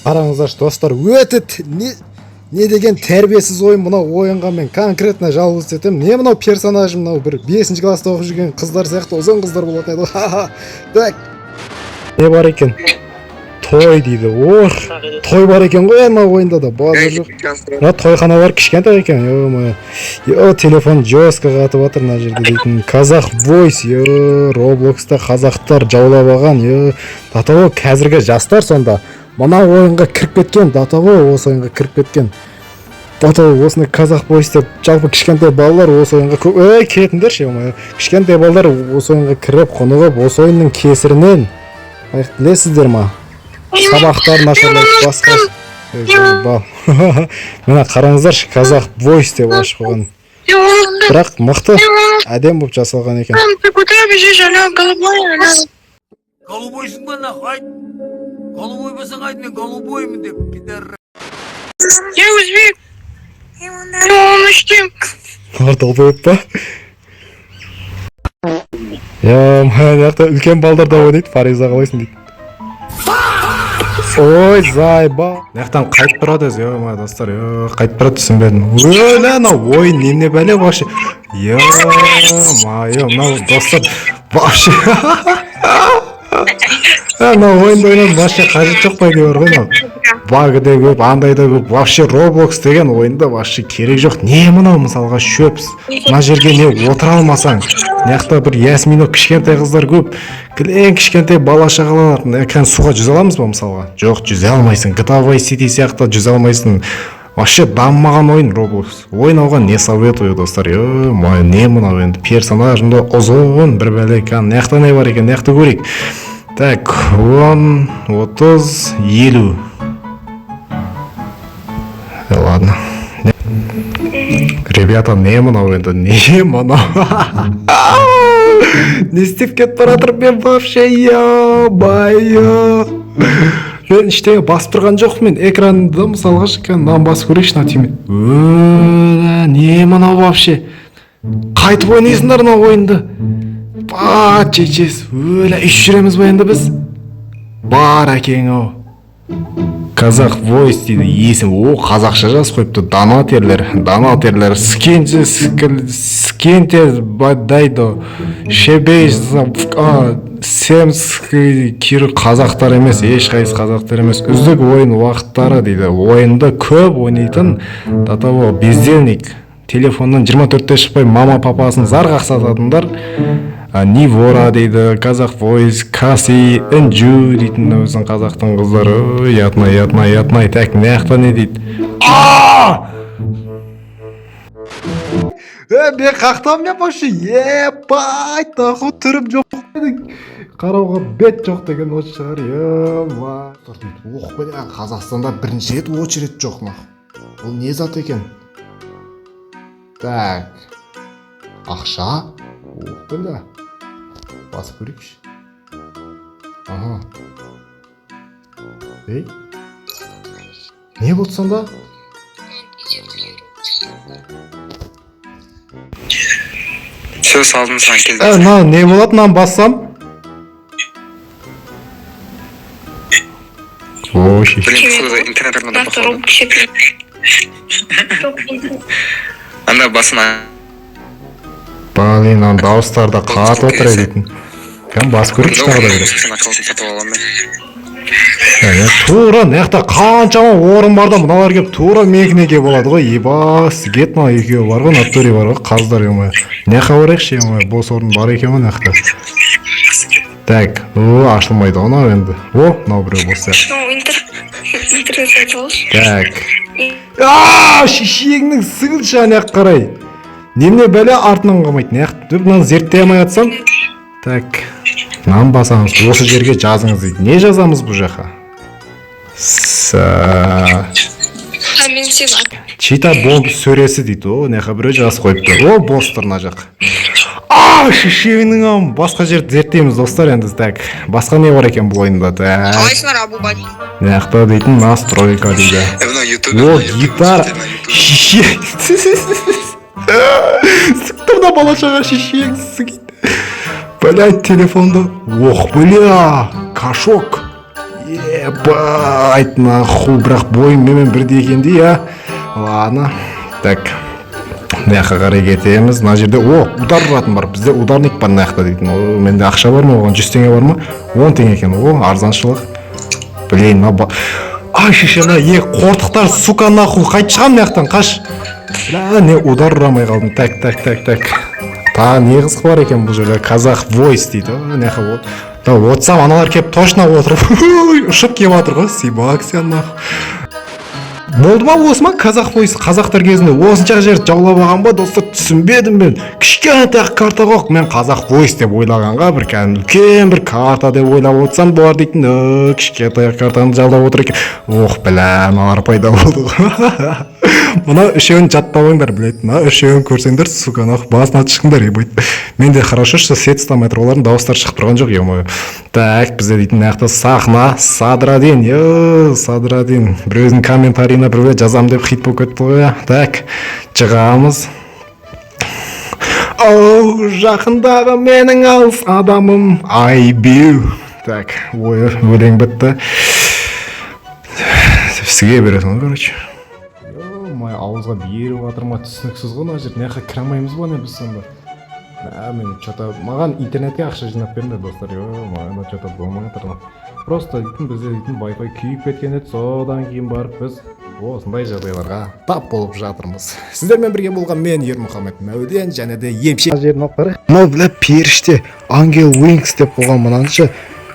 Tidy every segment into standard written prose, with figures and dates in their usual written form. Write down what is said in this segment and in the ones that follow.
Қараңыздаршы, достар, өте не деген тәрбиесіз ойын мынау. Ойынға мен конкретно жалғыз етемін. Не мынау персонаж, мынау бір бесінші класста оқып жүрген қыздар сияқты, ұзын қыздар болатын еді ғой. Ха-ха. Так, не бар екен? Той дейді. Ох, той бар екен ғой мына ойында да, базар жоқ. Мына тойханалар кішкентай екен, ё-моё. Е, телефон жестко қатып жатыр мына жерде дейтін. Казах Voice, е, Роблокста қазақтар жаулап алған, е, до того қазіргі жастар сонда мына ойынға кіріп кеткен, до того осы ойынға кіріп кеткен. До того осыны Казах Voice деп, жалпы кішкентай балалар осы ойынға көп, ей, кетіңдерші, ё-моё. Кішкентай балалар осы ойынға кіріп, құнығып, осы ойынның кесірінен, білесіздер ма, сабақтар нашарлайды, басқа. Ей, бал. Мына қараңыздаршы, Казах Voice деп ашып қойған. Бірақ мықты, әдемі болып жасалған екен. Ты куда бежишь, алло, голубой, алло. Голубойсың ба, нахуй, айт. Голубой болсаң, айт, мен голубоймын деп, пидор. Я узбек. Он үштем. Олар долбоеб па? Я, мына жақта үлкен балдар да ойнайды. Фариза, қалайсың дейді. Ой, зайба. Мына жақтан қайтып тұрады өзі, ё, достар, е, қайтып тұрады, түсінбедім. Өлә, анау ойын немене бәле вообще? Ё-моё, мынау, достар, вообще. Мынау ойынды ойнаудың вообще қажеті жоқ па деп бар ғой мынау. Багы да көп, андай да көп. Вообще Roblox деген ойында вообще керек жоқ. Не мынау, мысалға, шөп. Мына жерге не отыра алмасаң. Мына жақта бір ясминок, кішкентай қыздар көп. Кілең кішкентай бала шағалар. Мына кәдімгі суға жүзе аламыз ба, мысалға? Жоқ, жүзе алмайсың. GTA Vice City сияқты жүзе алмайсың. Вообще дамымаған ойын Roblox. Ойнауға не советую, достар. Ё-моё, не мынау енді? Персонаж мында ұзын бір бәле екен. Мына жақта не бар екен? Мына жақта көрейік. Так, 10, 30, 50. Ладно. Ребята, не мынау енді? Не мынау? Не істеп кетіп бара жатырмын мен вообще, ё-моё. Мен ештеңе басып тұрған жоқпын, мен экранды, мысалға, мынаны басып көрейікші, мына түйме. Өлә, не мынау вообще? Қайтып ойнайсыңдар мына ойынды? Ба, чечес, өлә, үш жүреміз ба енді біз? Бар әкең ау. Казах Voice дейді есім. О, қазақша жазып қойыпты. Донатерлер, донатерлер. Скиньте, скиньте, бадайдо. Шебей, семский кир қазақтар емес, ешқайсысы қазақтар емес. Үздік ойын уақыттары дейді. Ойынды көп ойнайтын, до того бездельник. Телефоннан 24-те шықпай, мама папасын зар қақсататындар. Нивора дейді, Казах Voice, Каси, Інжу дейтін өзінің қазақтың қыздары. Ой, ұятын-ай, ұятын-ай, ұятын-ай. Так, мына жақта не дейді? А! Е, мен қақтам мен вообще, ебать, нахуй, түрім жоқ. Қарауға бет жоқ деген осы шығар, ема. Ох, бля, Қазақстанда бірінші рет очередь жоқ, нахуй. Бұл не зат екен? Так. Ақша? Ох, бля. Басып көрейікші. Ага. Ей. Не болды сонда? Все, салдым саған, кел. Ә, мынау не болады, мынаны бассам? Ой, шеше. Блин, походу интернет арнада, Нақты походу. Робокс. Анда басына. Блин, ана дауыстар да қатып отыр дейтін. Кәм басып көрейікші тағы да бір. Сен аккаунтын сатып аламын мен. Ә, тура мына жақта қаншама орын бар да, мыналар келіп тура менікіне келіп алады ғой. Еба, кет, мына екеуі бар ғой, натуре бар ғой, қаздар, ё. Мына жаққа барайықшы, ё, бос орын бар екен ғой мына жақта. Так, о, ашылмайды ғой мынау енді. О, мынау біреу бос сияқты. Ну, интернет сатып алшы. Так. А, шешеңнің сіңілші ана жаққа қарай. Немене бәле артынан қалмайды. Мына жақта мынаны зерттей алмай жатсам. Так. Мынаны басамыз. Осы жерге жазыңыз дейді. Не жазамыз бұл жаққа? С А мен сені Чита бомб сөресі дейді. О, мына жаққа біреу жазып қойыпты. О, бос тұр мына жақ. А, шешеңнің ам. Басқа жерді зерттейміз, достар, енді. Так. Басқа не бар екен бұл ойында? Так. Қалайсыңдар, Абубай? Мына жақта дейтін настройка дейді. Е, мынау ютуб. О, гитара. Шеше. Сіктір да бала шаға шешең сікит. Блять, телефонды. Ох, бля, кошок. Ебать, нахуй, бірақ бойым менімен бірдей екен де, иә. Ладно, так, мына жаққа қарай кетеміз. Мына жерде, о, удар ұратын бар бізде, ударник бар мына жақта дейтін. О, менде ақша бар ма оған? 100 теңге бар ма? 10 теңге екен. О, арзаншылық. Блин, мына ай, шеше, мына е, қортықтар, сука, нахуй, қайтып шығамын мына жақтан, қаш. Бля, не удар ұра алмай қалдым. Так, так, так, так, тағы не қызық бар екен бұл жерде? Казах войс дейді. О, мына жаққа да отырсам, аналар келіп, точно отырып, ұшып келіп жатыр ғой. Сибак сен, нахуй. Болды ма, осы ма казах войс? Қазақтар кезінде осынша жерді жаулап алған ба, достар? Түсінбедім мен. Кішкентай ақ карта ғой. Мен казах войс деп ойлағанға, бір кәдімгі үлкен бір карта деп ойлап отырсам, бұлар дейтін кішкентай ақ картаны жаулап отыр екен. Ох, бля, мыналар пайда болды ғой. Мына үшеуін жаттап алыңдар, блядь. Мына үшеуін көрсеңдер, сука, нахуй, басына шығыңдар, ебать. Менде хорошо, что сет ұстамай тұр, олардың дауыстары шығып тұрған жоқ, е. Так, бізде дейтін мына жақта сахна. Садрадин, е, Садрадин біреудің комментарийіне біреу жазамын деп хит болып кетті ғой, иә. Так, шығамыз. Оу, жақындағы менің алыс адамым Айбю. Так, ой, өлең бітті. Сізге бересің ғой, короче. Ой, ауызға беріп жатыр ма, түсініксіз ғой мына жер. Мына жаққа кіре алмаймыз ба, не біз сонда? Мә, мен че то, маған интернетке ақша жинап беріңдер, достар. Е, маған че то болмай жатыр мына. Просто дейтін бізде дейтін вай-фай күйіп кеткен еді, содан кейін барып біз осындай жағдайларға тап болып жатырмыз. Сіздермен бірге болған мен, Ермұхамед Мәулен, және де емші. Жерін алып қарайық. Мынау, бля, періште, Ангел Wings деп қойған. Мынаны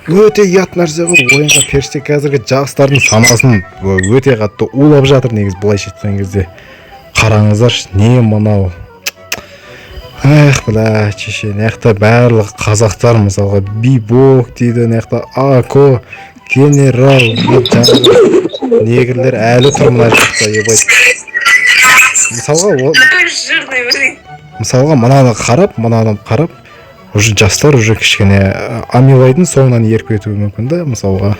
өте ұят нәрсе ғой ойынға періште. Қазіргі жастардың санасын өте қатты улап жатыр негізі, былайша айтқан кезде. Қараңыздаршы, не мынау? Эх, бля, шеше, мына жақта барлығы қазақтар, мысалға, бибок дейді, мына жақта ако генерал, жаңағы негрлер әлі тұр мына жақта, ебать. Мысалға, Такой жирный, блин. Мысалға, мынаны қарап, уже жастар уже кішкене Амилайдың соңынан еріп кетуі мүмкін да, мысалға.